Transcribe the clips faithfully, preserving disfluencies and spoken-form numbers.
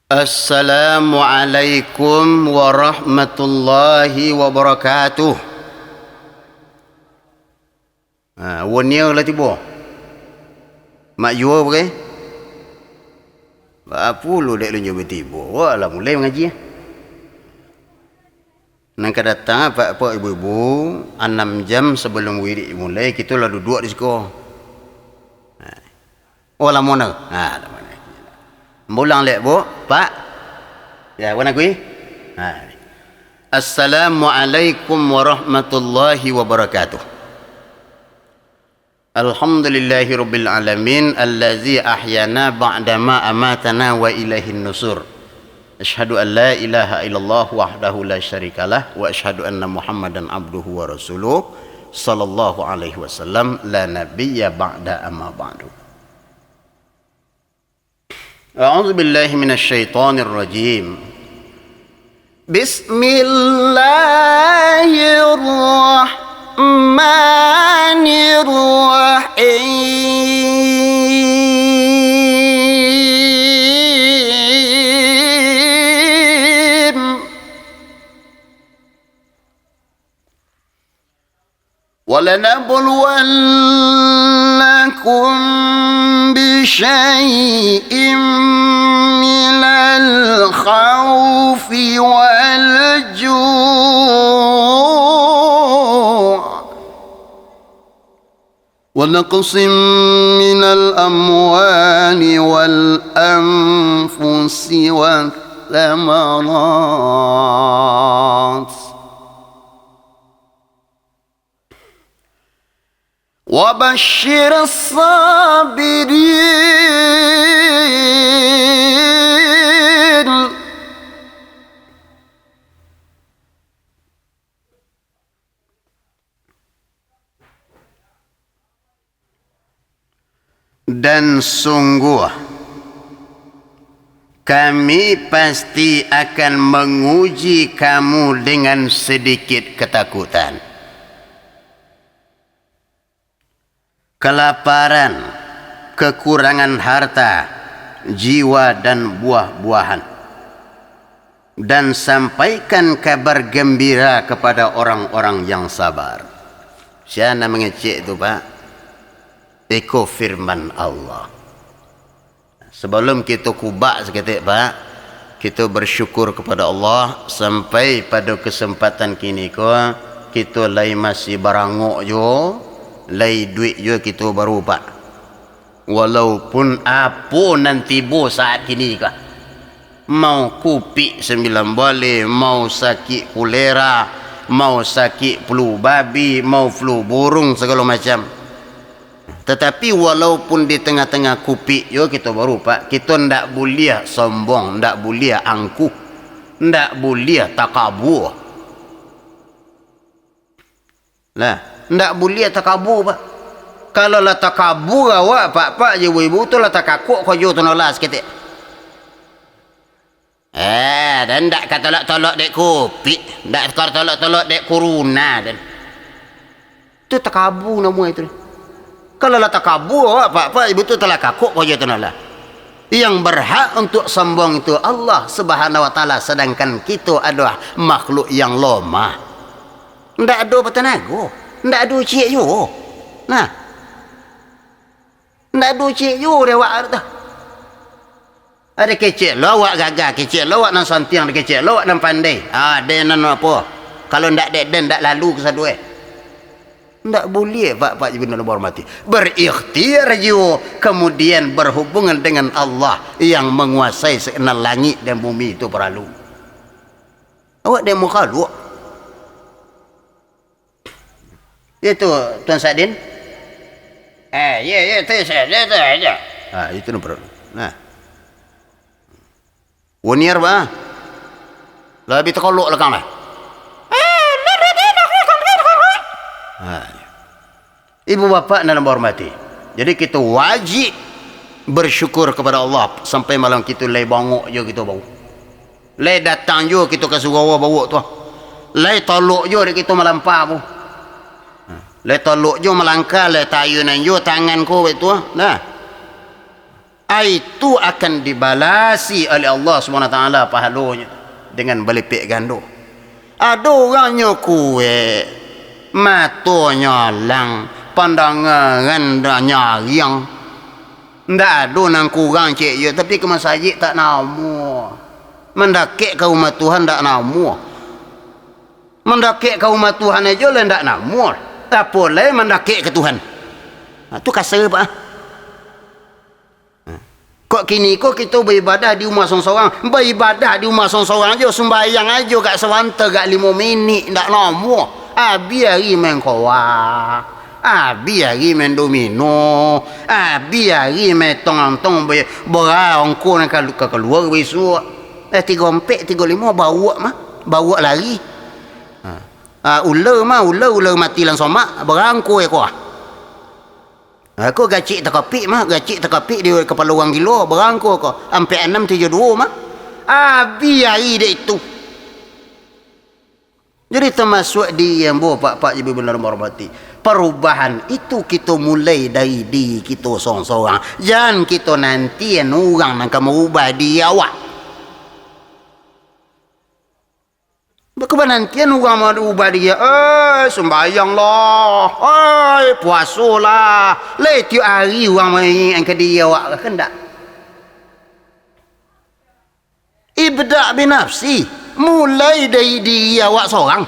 Assalamualaikum warahmatullahi wabarakatuh. Ha, Wonier lah tibo. Mak Juo pakai? Baa pulo dek lunyo batibo? Wah, lah mulai mangaji. Nan ka datang, apak-apak, ibu-ibu, anam jam sabalum wirid mulai, kito lah duduak di siko. Ha. Oh, lamo no. Ha, lamo no. Ambo ulang lek, Bu, Pak. Ya, wan akui. Ha. Assalamualaikum warahmatullahi wabarakatuh. Alhamdulillahirabbil alamin, allazi ahyana ba'dama amatana wa ilaihin nusur. Asyhadu an la ilaha illallah wahdahu la syarikalah, wa asyhadu anna Muhammadan abduhu wa rasuluh, sallallahu alaihi wasallam, la nabiyya ba'da, amma ba'du. A'udzu billahi minasy syaithanir rajim. Bismillahirrahmanirrahim. ولنبلونكم بشيء من الخوف والجوع ونقص من الأموال والأنفس والثمرات وبشر الصابرين. Dan sungguh, Kami pasti akan manguji kamu dengan sadikit katakutan, kalaparan, kakurangan harta, jiwa, dan buah-buahan. Dan sampaikan kabar gambira kapada orang-orang yang sabar. Sia nan mangecek tu, Pak? Iko firman Allah. Sabalum kito kubak saketek, Pak, kito basyukur kapado Allah, sampai pado kasempatan kini ko, kito lai masih barangok juo, lai iduik juo kito baru, Pak. Walaupun apo nan tibo saat kini ko, mau kupik sambilan baleh, mau sakik kulera, mau sakik flu babi, mau flu burung, sagalo macam. Tatapi, walaupun di tangah-tangah kupik juo kito baru, Pak, kito ndak buliah sombong, ndak buliah angkuh, ndak buliah takabua. Lah, ndak buliah takabua, Pak. Kalau lah takabua awak, Pak-pak jo ibu-ibu, tu lah takakok ko juo tu no lah saketek. Eh, dan ndak ka tolok-tolok dek kupik, ndak ka tolok-tolok dek kuruna, dan tu takabua namuah itu. Kalau lah takabua awak, Pak-pak, ibu tu talakakok ko juo tu no lah. Yang berhak untuk sombong itu Allah Subhanahu wa Ta'ala, sedangkan kito adolah makhluk yang lomah. Ndak ado batanago, ndak ado ciek juo. Nah. Ndak ado ciek juo dek awak tu. Ado kecek lo awak gagah, kecek lo awak nan santiang, kecek lo awak nan pandai. Ah, den nan apo? Kalau ndak dek den, ndak lalu kasadonyo. Ndak buliah, Pak-pak ibu nan ambo hormati. Berikhtiar juo, kemudian berhubungan dengan Allah yang manguasai saketek langik dan bumi itu paralu. Awak dek mukhaluak. Iyo tu, Tuan Sadin. Eh, iyo, iyo, tu, iyo, tu, iyo. Ah, itu no problem. Nah. Wonier ba. Labiah takolok lakang lah. Ah, iyo. Ibu bapak nan ambo hormati. Jadi, kito wajib bersyukur kepada Allah sampai malam kito lai bangok juo kito baru. Lai datang juo kito ka surau bawok tu. Lai talok juo dek kito malampa tu. Lai talok juo malangkah, lai tayunan juo tangan ko, baik tu. Nah. Itu akan dibalasi oleh Allah Subhanahu Wa Taala pahalonyo dengan balipek gando. Ado urang nyo kuek, matonyo alang, pandangaran nyo nyariang. Ndak ado nan kurang cek iyo, tapi ka masajik tak namuah. Mandakek ka rumah Tuhan ndak namuah. Mandakek ka rumah Tuhan ajo lah ndak namuah. Apo lai mandakek ka Tuhan. Ha, tu kasa, Pak. Kok kini ko kito baibadah di rumah sorang-sorang, baibadah di rumah sorang-sorang ajo, sumbayang ajo gak sabanta, gak limo minik, ndak namuah. Abih ari main koa, abih ari main domino, abih ari main tong-antong, be-, bera ongko nan kalu-, ka kalua bisuak. Eh, tigo ampek, tigo limo, bauak mah, bauak lari. Ha. Ah, ula mah, ula, ula mati lan somak, bera ongko e ko ah. Ha, ko gacik takapik mah, gacik takapik di kapalo urang gilo, bera ongko ko, ampek anam tujuah duo mah. Abih ari dek itu. Jadi, tamasuak diri ambo, Pak-pak, Ibu-ibu nan ambo hormati. Parubahan itu kito mulai dari diri kito sorang-sorang. Jan kito nantian urang nan ka maubah diri awak. Bako banantian urang maubah diri, "Eh, sumbayanglah, eh, puasolah." Lai tiok ari urang maingat ka diri awak, kan ndak? Ibda' binafsi, mulai dari diri awak sorang.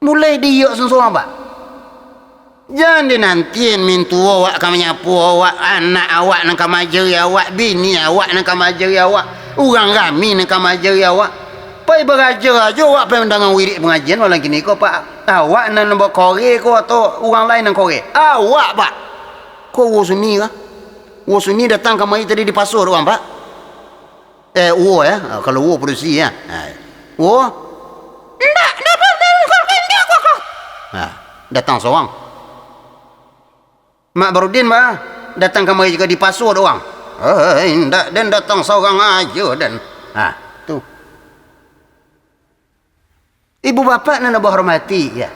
Mulai dari awak sorang-sorang, Pak. Jan dinantian mintuo awak ka manyapo awak, anak awak nan ka maajari awak, bini awak nan ka maajari awak, urang rami nan ka maajari awak. Pai baraja-raja awak pai mandanga wirik pangajian malam kini ko, Pak. Awak nan bakore ko atau urang lain nan kore? Awak, Pak. Ko Uwo Suni kah? Uwo Suni datang kamari tadi dipaso dek urang, Pak. Eh, Uwo, ya. Ah, kalau Uwo padusi, ya. Ah, Uwo. Ndak, ndak, ndak, ndak, ndak, ndak, ndak. Ah, datang sorang. Mak Barudin, bah, datang kamari juo dipaso dek urang. Eh, ndak, den datang sorang ajo, den. Ah, tu. Ibu bapak nan ambo hormati, ya.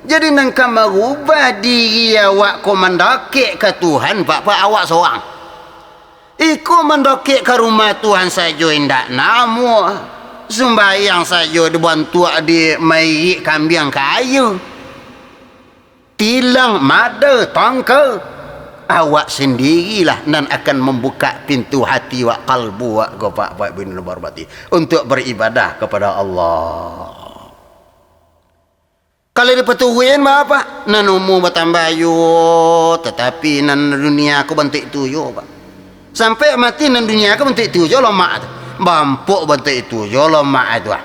Jadi, nan ka marubah diri awak ko mandakek ka Tuhan, Pak, Pak, awak sorang. Iko mandakek ka rumah Tuhan sajo indak namuah. Sumbayang sajo dibantuak di mairik kambiang ka aia. Tilang, mada, tangka. Awak sandirilah nan akan mambukak pintu hati wak, kalbu wak ko, Pak, Pak, Ibu nan ambo hormati, untuak baribadah kapada Allah. Kalau dipaturuikan, Bapak, nan umua batambah juo, tatapi nan dunia ko bantuak itu juo, Pak. Sampai mati nan dunia ko bantuak itu juo lomak tu. Bampok bantuak itu juo lomak tu, ah.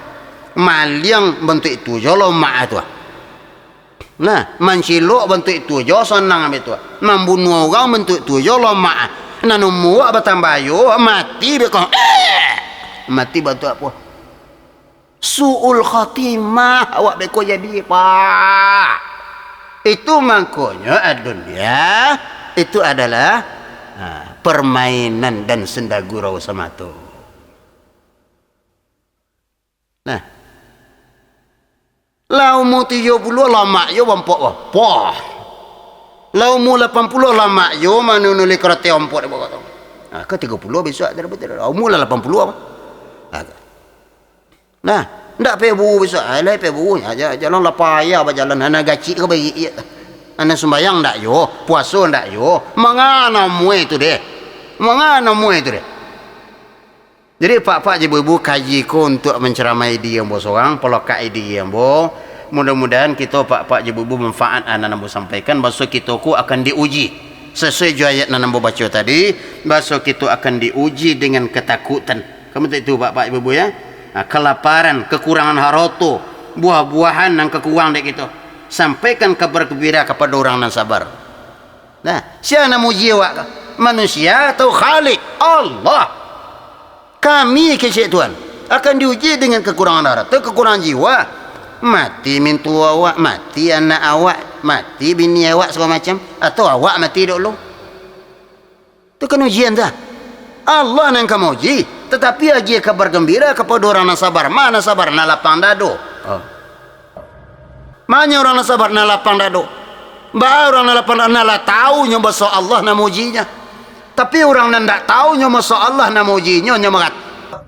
Maliang bantuak itu juo lomak tu, ah. Nah, mancilok bantuak itu juo sanang ambo tu, ah. Mambunuah urang bantuak itu juo lomak, ah. Nan umua batambah juo, mati beko. Eh! Mati bantuak apo? Su'ul khatimah awak beko jadi, Pak. Itu mangkonyo, ad-dunya itu adalah, ha, permainan dan senda gurau samato. Nah. Lah umua tujuah puluah, lamak juo bampok, bah. Poh. Lah umua lapan puluah, lamak juo manunuli karate ompok di bawah tu. Ha, ka tigo puluah bisuak, umua lah lapan puluah, bah. Ha. Nah, ndak pai buru bisuak, ai, lai pai buru, ja-, jalan lah payah bajalan, anak gacik ka bairik, iyo. Anak sumbayang ndak juo, puaso ndak juo, manga namuah itu deh. Manga namuah itu deh. Jadi, pak-pak jo ibu-ibu, kaji ko untuak mancaramahi diri ambo sorang, palokahi diri ambo. Mudah-mudahan kito, pak-pak jo ibu-ibu, manfaat nan ambo sampaikan, baso kito ko akan diuji. Sasuai jo ayat nan ambo baco tadi, baso kito akan diuji dengan katakutan. Kan bantuak itu, pak-pak, ibu-ibu, ya? Ha, kalaparan, kakurangan harato, buah-buahan nan ka kurang dek kito. Sampaikan kabar gembira kapado urang nan sabar. Nah, sia nan mauji awak ko? Manusia atau Khalik? Allah. Kami, kecek Tuhan, akan diuji dengan kakurangan harato, kakurangan jiwa. Mati mintuo awak, mati anak awak, mati bini awak, sagalo macam. Atau awak mati dulu. Tu kan ujian tu. Allah nan ka mauji, tatapi agiah kabar gambira kapado urang nan sabar. Ma nan sabar? Nan lapang dado. Oh. Ma nyo urang nan sabar? Nan lapang dado. Baa urang nan lapang dado? Nan lah tau nyo baso Allah nan maujinyo. Tapi urang nan ndak tahu nyo maso Allah, nan mauji nyo, nyo maratok.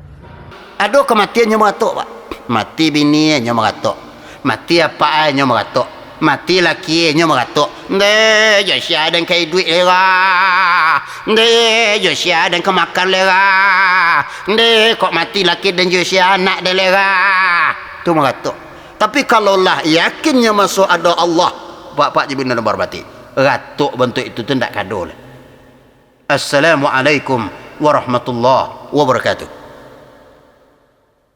Ado kamatian nyo maratok, Pak. Mati bini nyo maratok. Mati apak nyo maratok. Mati laki nyo maratok. Ndeh, jo sia den ka iduik lera. Ndeh, jo sia den ka makan lera. Ndeh, kok mati laki den jo sia anak den lera. Tu maratok. Tapi kalau lah yakin nyo maso ado Allah, Pak-pak jo Bunda nan bahormati, ratok bantuak itu tu ndak kado lai. Assalamualaikum warahmatullahi wabarakatuh.